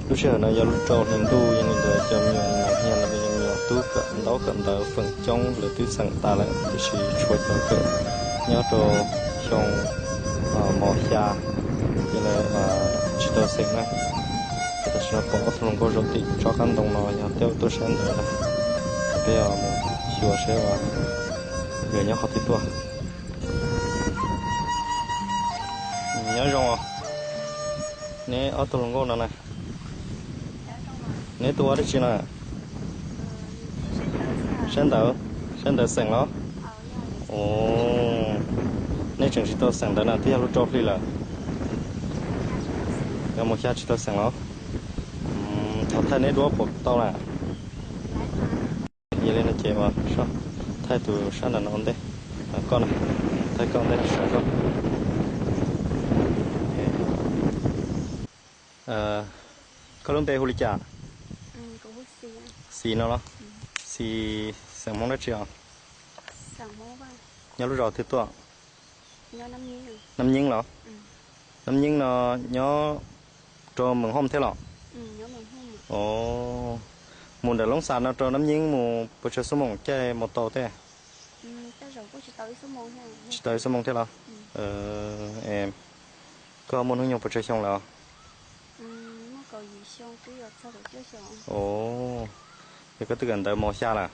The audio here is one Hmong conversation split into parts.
Lub sij hawm no yog lub rau hli ntuj, yog li ntawd cov me nyuam nas hia los yog me nyuam tub kawm ntaub kawm ntawv feem coob lawv twb xeem tas lawm, tiam sis tshuav cov kawm nyob rau xyoo mos xya, ces lawv tsis tau xeem na. Ces tam sim no pom ob tug hluas nkauj zaum tim tsob qab ntoo no yog tej uas tuaj saib ntawv na. Peb mus xyuas seb uas nkawd nyob qhov twg tuaj. Nyob zoo os, neb ob tug hluas nkauj no na, neb tuaj ua dab tsi no? Saib ntawv, saib ntawv xeem los? Neb tseem tsis tau xeem ntawv na, twb yog lub rau hli lawm. Yog mus xya tsis tau xeem los? Thov thaij neb duab puas tau na? Yog li no ces ua thaij tus sab nram no ua ntej. Koj na, thaij koj ntej sawv koj. Koj lub npe hu li cas? Xis no los? Xis xeem Hmoob dab tsi os? Nyob lub zos twg tuaj? Nab Nyeeb los? Nab Nyeeb no nyob rau Meem Hooj thiab los? Mus ntawm Loob Xas no rau Nab Nyeeb mus puas tsawg xuab moos caij mus tau thiab? Tsis tau ib xuab moos thiab los? Koj muaj hnub nyoog puas tsawg xyoo lawm? Yog koj twb kawm ntawv mos xya lawm?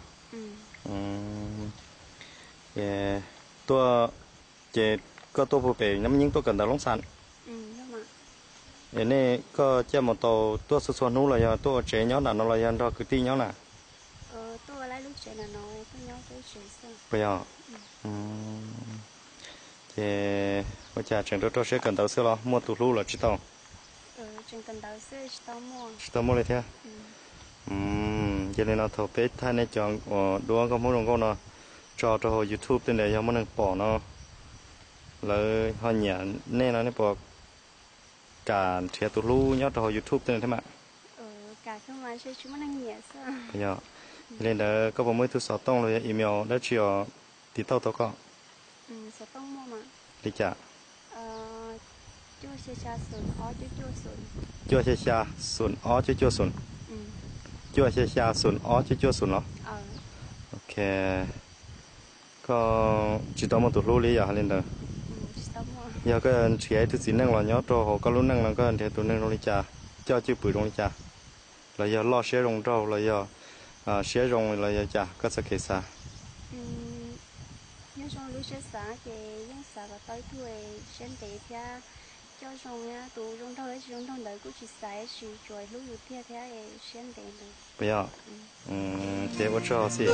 Tuaj, ces koj tuaj puag pem Nab Nyeeb tuaj kawm ntawv Loob Xas? Es nej, koj caij mus tau tuaj txhua txhua hnub los yog tuaj ua tsev nyob nram no los yog nrog kwv tij nyob na? Puas yog? Ces ua cas tseem rau rau siab kawm ntawv xwb los muaj tus hlub los tsis tau? Tsis tau muaj li thiab. Yog li no thaum peb thaij nej cov uas duab nkauj Hmoob zoo nkauj no tso rau hauv YouTube tej ntawd yog muaj neeg pom no, lawv ho nyiam nej no nej puas kam nrhiav tus hlub nyob rau hauv YouTube tej ntawd thiab mas? Yog li ntawd koj puas muaj ib tug xov tooj los yog email dab tsi os tiv tauj tau koj? Li cas? Cuaj xya xya xoom ob cuaj cuaj xoom. Cuaj xya xya xoom ob cuaj cuaj xoom los? Ok. Koj tsis tau muaj tus hlub li yog li ntawd? Yog koj nrhiav ib tug txiv neej los nyob rau hauv koj lub neej no koj nrhiav tus neeg zoo li cas, coj cwj pwm zoo li cas, los yog loj siab zoo nraug los yog siab zoo los yog cas koj txoj kev xav? Nyob zoo lub siab xav ces yeej xav kom tau ib tug siab ntev thiab coj zoo, tus zoo nraug thiab tsis zoo nraug ntawd kuj tsis xav, tsis tsuas hlub yus tiag thiab siab ntev ntawd. Puas yog? Ces ua tsaug xwb.